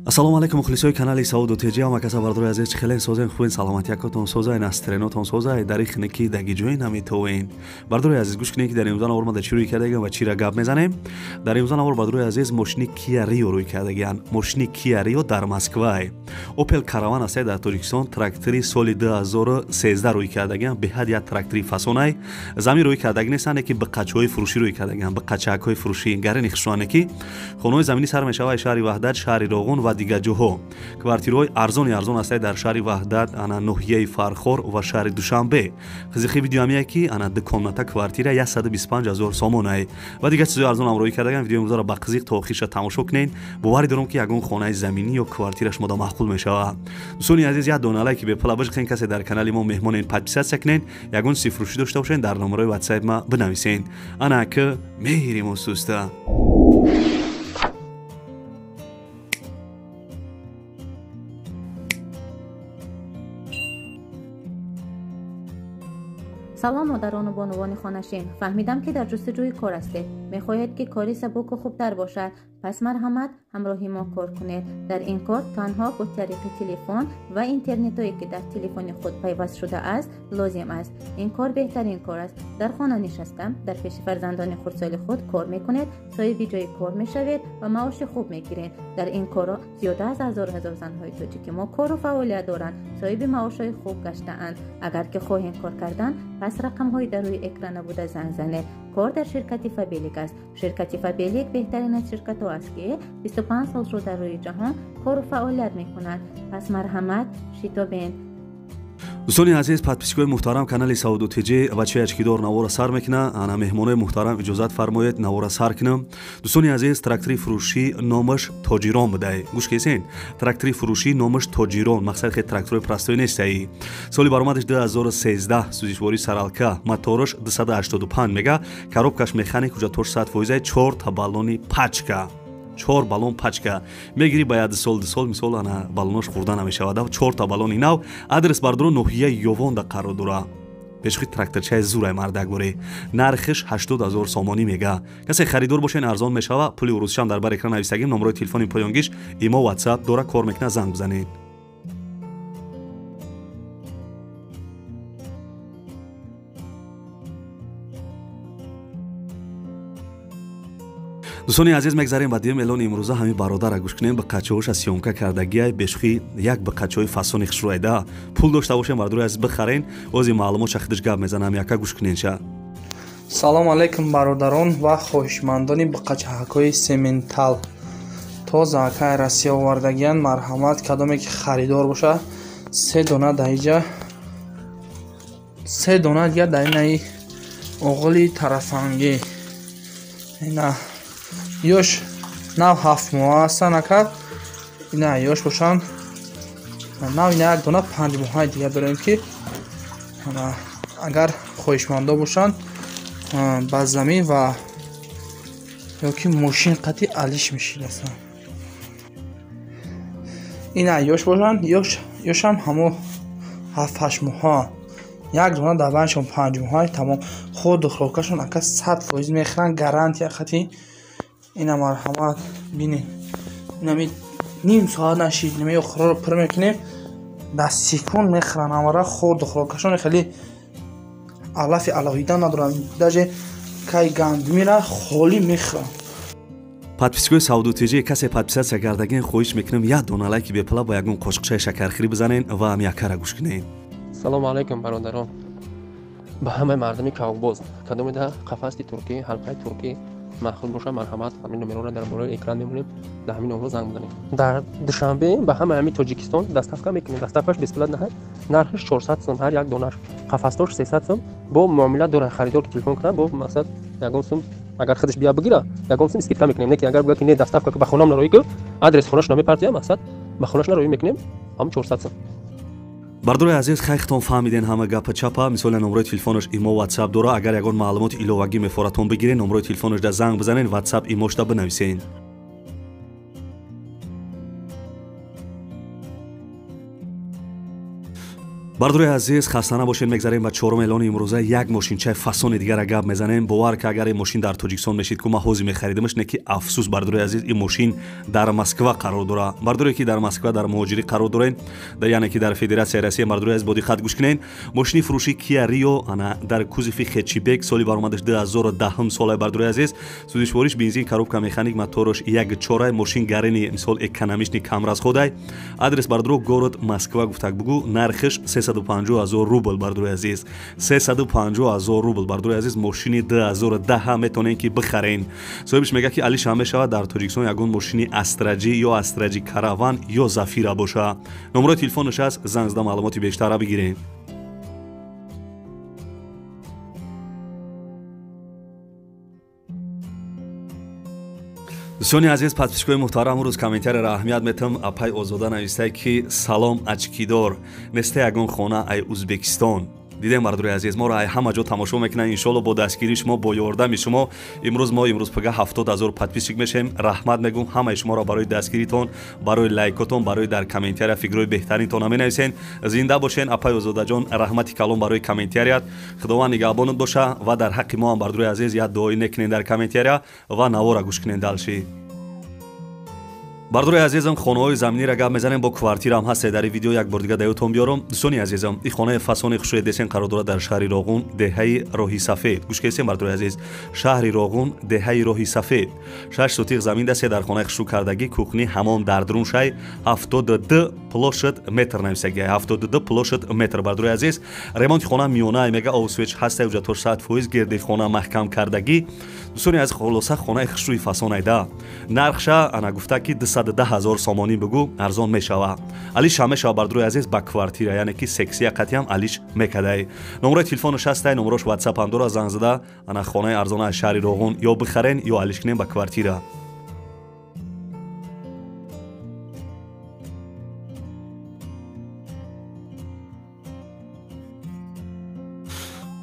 Ассалому алайкум мухлисои канали Сауду ТЖ. Ҳама каса бардори азиз, хелен созен, хубен, саломатиякотон созайн, астренотон созай, дар ихники даги ҷои наметовен. Бардори азиз, гӯш кунед, ки дар имрӯза навор ма дар чӣ рӯй кардагиам ва чира гап мезанем. Дар имрӯза навор, бардори азиз, мошини Kia Rio рӯй кардагиан. Мошини Kia Rio дар Москвай. Opel Caravan астай дар Тоҷикистон, трактори соли 2013 рӯй кардагиан, беҳад як трактори фасонай. Замин рӯй кардаги нестанд, ки биқачаҳои фурӯшӣ рӯй кардагиан, биқачаакҳои фурӯшӣ. Гарини хушроне ки хонаҳои заминӣ сар мешавад шаҳри Ваҳдат, шаҳри Роғун ва дигар ҷоҳо. Квартираҳои арзони арзон астай дар шаҳри Ваҳдат, ана ноҳияи Фархор ва шаҳри Душанбе. Қизиқи видео ҳамия ки ана дуконната квартира 125 000 сомонай ва дигар чизҳои арзон ҳам рӯй кардаган. Видеои имрӯзаро ба қизиқ то охирша тамошо кунед. Боварӣ дорам, ки ягон хонаи заминӣ ё квартира шумода маъқул мешавад. Дӯстони азиз, як дона лайки бепула бижиқен. Касе дар канали мо меҳмонен, подписаться кунед. Ягон чизи фурӯшӣ дошта бошед, дар номерои ватсап ма бинависед. Ана ки меҳирим суста. Салом, модарону бонувони хонашин. Фаҳмидам, ки дар ҷустуҷӯи кор ҳастед. Мехоҳед, ки кори сабуку хубтар бошад. Пас марҳамат, ҳамроҳи мо кор кунед. Дар ин кор танҳо бо тариқи телефон ва интернетое, ки дар телефони худ пайваст шудааст, лозим аст. Ин кор беҳтарин кор аст. Дар хона нишаста, дар пеши фарзандони хурдсоли худ кор мекунед, соҳиби ҷои кор мешавед ва маоши хуб мегиред. Дар ин корро зиёда аз ҳазор ҳазор занҳои тоҷики мо кору фаъолият доранд, соҳиби маошҳои хуб гаштаанд. Агар ки хоҳем кор кардан, пас рақамҳои дар рӯи экрана буда занг занед. Кор дар ширкати Фабелик аст. Ширкати Фабелик беҳтарин аз ширкатҳо аст, ки 25 сол шуд дар рӯи ҷаҳон кору фаъолият мекунад. Пас марҳамат, шитобед. Дӯстони азиз, подписчикои муҳтарам канали Сауду ТЖ, бачаи ачкидор навора сар мекуна. Ана меҳмонои муҳтарам, иҷозат фармоед, навора сар кунам. Дӯстони азиз, трактори фурӯшӣ номаш Тоҷирон будай. Гӯш кесен, трактори фурӯшӣ номаш Тоҷирон. Мақсад хе трактори простой нестай. Соли баромадаш 2013, сӯзишвории саралка, мотораш 285 мега, коробкаш механик, ҳуҷҷатош 100%, 4 та баллони пачка. 4 баллон пачка мегирӣ, ба як сол, 2 сол мисол ана баллонош хӯрда намешавад. 4 та баллони нав. Адрес бардоро ноҳияи Ёвонда қарор дора. Пешхи тракторчаи зурай мардак боре. Нархиш 80 000 сомонӣ мега. Касе харидор бошен, арзон мешава. Пули урусшам дар бар экран нависагим. Номерои телефони поёнгиш имо, ватсап дора, кор мекуна, занг бизанед. Дӯстони азиз, мегзарем ба дуюм эълони имрӯза. Ҳамин бародара гӯш кунем, биқачаҳоша съёмка кардагиай. Бешухӣ як биқачаҳои фасони хушрӯайда. Пул дошта бошем, бардори азиз, бихарен. Ози маълумотша худаш гап мезанам, яка гӯш куненша. Салом алайкум, бародарон ва хоҳишмандони биқачаҳакҳои сементал. Тоза акай Россия овардагиян. Марҳамат, кадоме ки харидор боша, се дона даиҷа, се дона дига дар инаи оғили тарафангӣ. Ина ёш нав 7 моҳа ҳастанд ака. Ина ёш бошанд нав. Ина як дона 5 моҳаи дига дорем, ки агар хоҳишмандо бошанд, ба замин ва ёки мошин қати алиш мешинасанд. Ина ёш бошанд, ёшам ҳамо 7-8 моҳа. Як дона дар баншон 5 моҳаи тамом. Ходу хӯрокашон ака 100% мехӯранд, гарантия хати. Ина марҳамат, бинед, инами ним соат нашид, ними охироро пур мекунем, дар секунд мехӯранд ҳамара. Хӯрду хӯрокашон хеле алафи алоҳида надоранд, даже кай гандумира холӣ мехӯранд. Подписчикои Сауду ТЖ, касе подписаться кардагин, хоҳиш мекунам, як дона лайки бепула ба ягон қошиқчаи шакархӯрӣ бизанен ва ҳам якара гӯш кунед. Салому алайкум, бародарон, ба ҳамаи мардуми кавбоз. Кадомеда қафасти туркӣ, ҳалқаи туркӣ маъқул боша, марҳамат, ҳамин номерҳоро дар болои экран мемонем, дар ҳамин номерҳо занг бизанед. Дар Душанбе, ба ҳамаи ҳамин Тоҷикистон доставка мекунем. Доставкаш бесплатно ҳаст. Нархиш 400 сум ҳар як донаш, қафасдош 300 сум. Бо муомила дора, харидор ки телефон кунад, бо мақсад ягон сум, агар худаш бия бигира, ягон сум скидка мекунем. Не ки агар бигӯяд, ки не, доставка ба хонам нароӣ ку, адрес хонаш намепартия, мақсад ба хонаш нароӣ мекунем, ҳам 400 сум. Бардори азиз, хайхтон фаҳмиден ҳама гапа чапа. Мисоле, номерои телефонаш имо, ватсап дора. Агар ягон маълумоти иловагӣ мефоратон бигирен, номерои телефонашда занг бизанен, ватсап имошда бинависен. Бардори азиз, хаста набошед, мегзарем ба чорум эълони имрӯза. Як мошинчаи фасони дигара гап мезанем. Бовар ки агар ин мошин дар Тоҷикистон мешид, ку ман ҳозир мехаридамаш, не ки афсӯс, бардори азиз, ин мошин дар Москва қарор дора. Бардоре ки дар Москва дар муҳоҷирӣ қарор дорен, яъне ки дар Федератсияи Россия, бардори азиз, бо диққат гӯш кунед. Мошини фурӯши Kia Rio ана дар кузови хэтчбек, соли баромадаш 2010 сола, бардори азиз, сӯзишвориш бензин, коробка механик, мотораш 1.4, мошин гарени мисол экономичный, камрасходай. Адрес бардоро город Москва гуфтак бугу, нархиш 350 000 рубл, бардори азиз, 350 000 рубл, бардори азиз, мошини 2010 метонен ки бихарен. Соҳибш мега ки алиш ҳам мешавад дар Тоҷикистон ягон мошини Астра J ё Астра J Караван ё Зафира боша. Номерои телефонаш аст, занг зада маълумоти бештара бигирен. Дӯстони азиз, подписчикои муҳтарам, рӯз комментарияро аҳамият метам. Апай Озода навистае ки салом ачкидор, несте ягон хона ай Узбекистон. Дидем, бардори азиз, моро ай ҳама ҷо тамошо мекунанд. Иншолло бо дастгирии шумо, бо ёрдами шумо имрӯз мо имрӯз пага 70 000 подписчик мешем. Раҳмат мегӯм ҳамаи шуморо барои дастгиритон, барои лайкотон, барои дар комментария фикрҳои беҳтаринтон менависен. Зинда бошен, апай Озодаҷон, раҳмати калон барои комментарият. Худованд нигаҳбонат боша ва дар ҳаққи мо ҳам, бардори азиз, як дуои некунен дар комментария ва навора гӯш кунен дальше. Бардори азизам, хонаҳои заминиро гап мезанем, бо квартираам ҳасте дар ин видео як бор дига даётон биёрам. Дӯстони азизам, ин хонаи фасони хушрӯи десен қарор дорад дар шаҳри Роғун, деҳаи Роҳи Сафед. Гӯш кесем, бардори азиз, шаҳри Роғун, деҳаи Роҳи Сафед. 6 сотиқ замин дасте дар хонаи хушрӯ кардагӣ, кухни, ҳамом дар дарун шай, 72 площадь метр нависагӣ, 72 площадь метр, бардори азиз. Ремонти хона миёна мега, овсвеч ҳасте, ҳуҷҷатҳо 100%, гирди хона маҳкам кардагӣ. Дӯстони азиз, хулоса хонаи хушрӯи фасонайда. Нархша ана гуфта ки 210 000 сомонӣ бугу, арзон мешава. Алиш ҳам мешава, бардори азиз, ба квартира, яъне ки сексия қатиам алиш мекадай. Номерои телефонаш ҳастай, номерош WhatsApp ҳам дора, занг зада ана хонаи арзона аз шаҳри Роғун ё бихарен, ё алиш кунем ба квартира.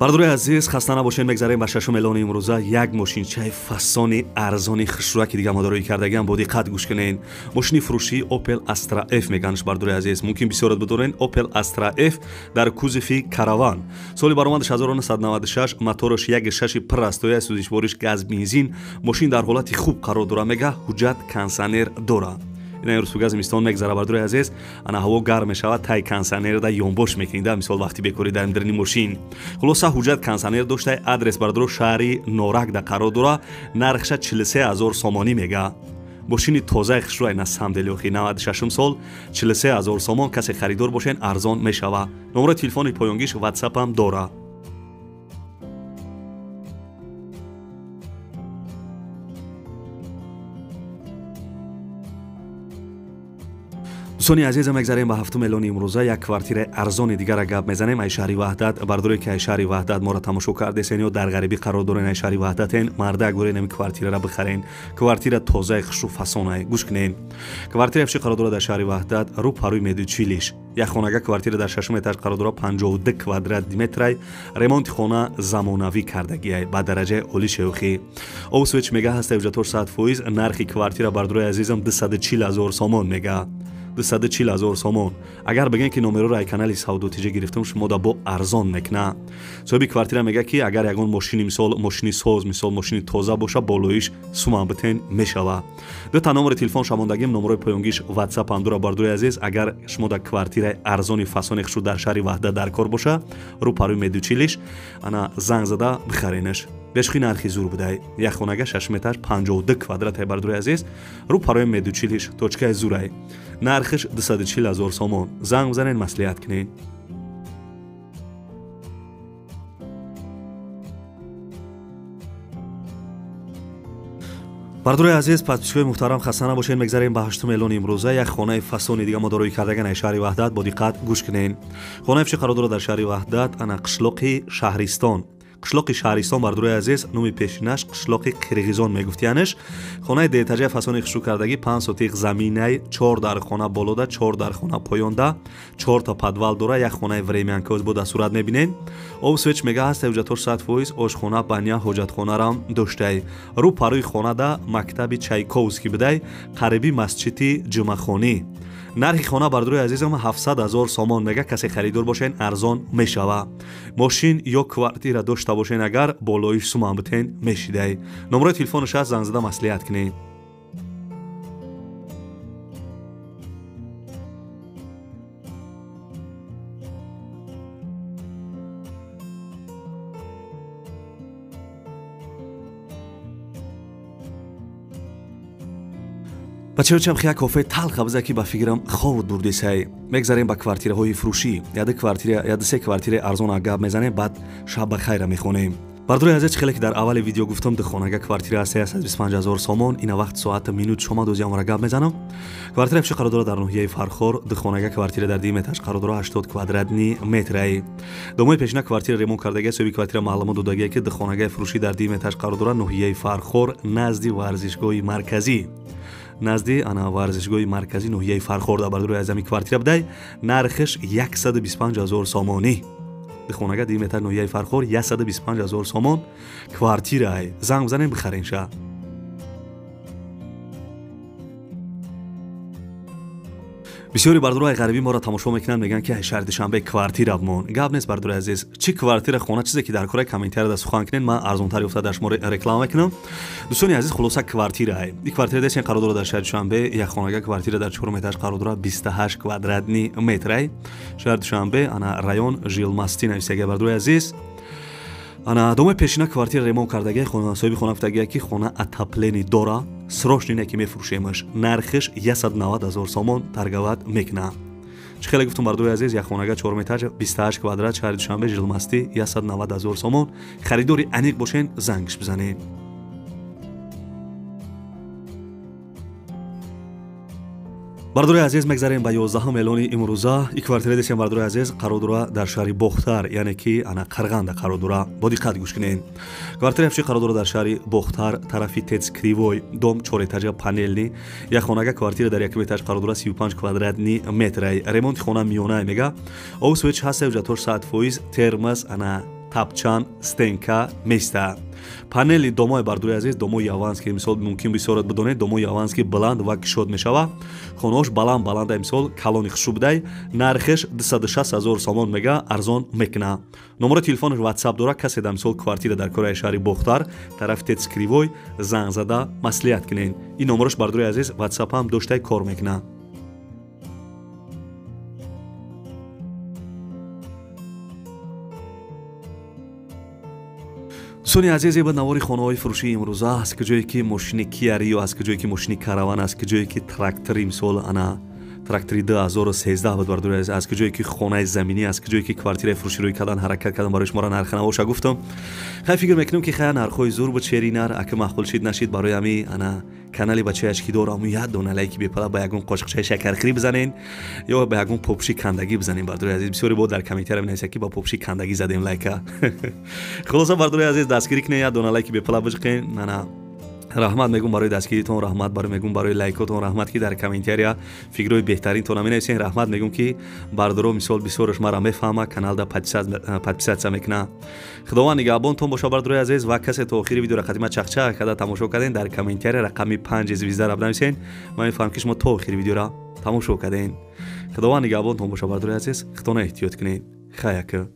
Бардори азиз, хаста набошед, мегзарем ба шашум эълони имрӯза. Як мошинчаи фасони арзони хушрӯяки дига модароӣ кардагиам, бо диққат гӯш кунед. Мошини фурӯшии Opel Astra F меганш, бардори азиз, мумкин бисёрат бидорен. Opel Astra F дар кузови Караван, соли баромадаш 1996, мотораш 1.6 пуррастоя, сӯзишвориш газ, бензин. Мошин дар ҳолати хуб қарор дора, мега ҳуҷҷат кондиционер дора. Ина имрӯз зимистон мегзара, бардори азиз, ана ҳаво гарм мешавад, тай кондиционерда ёнбош мекунед, мисол вақти бекорӣ дар дарини мошин. Хулоса ҳуҷҷат кондиционер дошта, адрес бардоро шаҳри Норакда қарор дора, нархша 43 000 сомонӣ мега. Мошини тозаи хушрӯ на самдели охи 96 сол, 43 000 сомон, касе харидор бошен арзон мешава. Номерои телефони поёнгиш WhatsApp ҳам дора. Дӯстони азизам, мегзарем ба ҳафтум эълони имрӯза. Як квартираи арзони дигара гап мезанем ай шаҳри Ваҳдат. Бардоре ки ай шаҳри Ваҳдат моро тамошо кардесен ё дар ғарибӣ қарор дорен, ай шаҳри Ваҳдатен, мардак дорен, ами квартирара бихарен. Квартира тозаи хушрӯ фасонай, гӯш кунен. Квартира чӣ қарор дорад дар шаҳри Ваҳдат, рӯ парӯи медучилиш. Як хонага квартира дар шашум этаж қарор дорад, 52 квадрат метрай. Ремонти хона замонавӣ кардагиай, ба дараҷаи олӣ шеухӣ. Овсвеч мега ҳаста, ҳуҷҷатҳо 100%. Нархи квартира, бардорои азизам, 240 000 сомон мега. 240 000 сомон. Агар бигӯем ки номероро ай канали Савдотиҷа гирифтам, шумо да бо арзон мекуна. Соҳиби квартира мега ки агар ягон мошини, мисол мошини соз, мисол мошини тоза боша, болоиш сумам битен мешава. Дута номери телефон шамондагим, номерои поёнгиш WhatsApp ҳам дора, бардори азиз. Агар шумо да квартираи арзони фасони хушрӯ дар шаҳри Ваҳдат дар кор боша, рӯ парӯи медучилиш, ана занг зада бихаренаш. Бешхи нархи зур будай. Як хонага 6 метр 52 квадрат, бардори азиз, рӯ парои медучилиш, точкаи зурай. Нархиш 240 000 сомон. Занг бизанен, маслиҳат кунед. Бардори азиз, подписчикои муҳтарам, хаста набошед, мегзарем ба ҳаштум эълони имрӯза. Як хонаи фасони дига мо дороӣ кардаган ай шаҳри Ваҳдат, бо диққат гӯш кунед. Хонаи чӣ қарор дорад дар шаҳри Ваҳдат, ана қишлоқи Шаҳристон. Қишлоқи Шаҳристон, бардорои азиз, номи пешинаш қишлоқи Қирғизон мегуфтиянаш. Хонаи деэтажаи фасони хушрӯ кардагӣ, 5 сотиқ заминай, 4 дар хона болода, 4 дар хона поёнда, 4 та подвал дора, як хонаи времянка бо дар сурат мебинед. Обсвеч мега ҳаста, ҳуҷҷатҳо 100%, ошхона, баня, ҳоҷатхонарам доштай. Рӯ парӯи хонада мактаби Чайковский будай, қариби масҷиди Ҷумъахонӣ. Нархи хона бардорои азизам 700 000 сомон мега, касе харидор бошен арзон мешава. Мошин ё квартира дошта бошен агар болои суман битен мешидай. Номерои телефонаш аст, занг зада маслиҳат кунед. Бачаҳо чам хия кофе талха биза ки ба фикрам ховут бурдесай. Мегзарем ба квартираҳои фурӯшӣ. Яды квартира, яды се квартираи арзон гап мезанем, баъд шаб ба хайра мехонем. Бардорои азиз, хеле ки дар аввали видео гуфтам, духонага квартира аст 325 000 сомон. Ина вақт соат минут шома дозиамора гап мезанам. Квартира пеши қарор дорад дар ноҳияи Фархор. Духонага квартира дар 2 метраш қарор дорад, 80 квадратни метрай. Домои пешина квартира ремонт кардагия, соҳиби квартира маълумот додагия ки духонагаи фурӯшӣ дар 2 метраш қарор дорад ноҳияи Фархор, назди варзишгоҳи марказӣ. Назди ана варзишгоҳи марказӣ ноҳияи Фархор дар бардорои аз ҳами квартира будай. Нархаш 125 000 сомонӣ. Духонага 2 метр ноҳияи Фархор 125 000 сомон квартирай. Занг бизанем бихарен ша. Бисёри бардорои ғарибӣ моро тамошо мекунанд, мегӯянд ки шаҳри Душанбе квартира бимон. Гап нест бардорои азиз, чӣ квартира, хона, чизе ки дар кораи комментария сухан кунед, ман арзонтар ёфта дар шумо реклама мекунам. Дӯстони азиз, хулоса квартирай. Ин квартира десен қарор дорад дар шаҳри Душанбе, як хонага квартира дар 4 метраш қарор дорад, 28 квадратни метрай. Шаҳри Душанбе, ана район Жилмастӣ нависага бардорои азиз. Ана домои пешина квартира ремонт кардагия, соҳиби хона гуфтагия ки хона отопление дора, срочно ине ки мефурӯшемаш. Нархиш 190 000 сомон торговать мекуна. Чӣ хеле гуфтум бардорои азиз, як хонага 4 метр 28 квадрат, шаҳри Душанбе, Жилмастӣ, 190 000 сомон. Харидори аниқ бошен, зангш бизанед. Бардорои азиз, мегзарем ба 11 эълони имрӯза. Ин квартира десем бардорои азиз қарор дорад дар шаҳри Бохтар, яъне ки ана Қарғанда қарор дорад. Бо диққат гӯш кунед. Квартира пеши қарор дорад дар шаҳри Бохтар, тарафи ТЭЦ Кривой, дом 4 этажа панелни. Як хонага квартира дар якум этаж қарор дорад, 35 квадратни метрай. Ремонти хона миёна мега. Об свеч ҳаст, ҳуҷҷатҳош 100%, термос, ана тапчан, стенка места. Панели домои бардорои азиз, домои яванский, мисол мумкин бисёрат бидонед, домои яванский баланд ва кушод мешава. Хонаош баланд баланда, мисол калони хушубдай. Нархеш 260 000 сомон мега, арзон мекуна. Номери телефонаш WhatsApp дора, касе дар мисол квартира дар кораи шаҳри Бохтар, тарафи ТЭЦ Кривой, занг зада маслиҳат кунед. Ин номераш бардорои азиз WhatsApp ҳам доштай кор мекуна. Дӯстони азиз, ба навори хонаҳои фурӯшии имрӯза, аз куҷое ки мошини Kia Rio, аз куҷое ки мошини Караван, аз куҷое ки трактори, мисол ана трактори 2013 буд бардорои азиз, аз куҷое ки хонаи заминӣ, аз куҷое ки квартираи фурӯшӣ рӯй кардан ҳаракат кардан, барои шуморо нархи навоша гуфтам. Хай фикр мекунам ки хай нархҳои зур буд, шери нар ака маъқул шид нашид, барои ҳами ана канали бачаяш ки дорам як дона лайки бепала ба ягон қошиқчаи шакархӯрӣ бизанен ё ба ягон попши кандагӣ бизанем. Бардорои азиз, бисёре бо дар комментария менависад ки ба попши кандагӣ задем лайка. Хулоса бардорои азиз, дастгирӣ кунед, як дона лайки бепала биҷиқен. Ана раҳмат мегӯм барои дастгиритон, раҳмат барои мегӯм барои лайкотон, раҳмат ки дар комментария фикрҳои беҳтаринтонро менависен. Раҳмат мегӯм ки бардоро мисол бисёраш мара мефаҳма, каналда подписаться мекуна. Худованд нигаҳбонтон боша бардорои азиз, ва касе то охири видеоро қадима чақчақ карда тамошо карден, дар комментария рақами 5 звездаро бинависен. Ман мефаҳмам ки шумо то охири видеоро тамошо карден. Худованд нигаҳбонтон боша бардорои азиз, худона эҳтиёт кунед. Хай ака.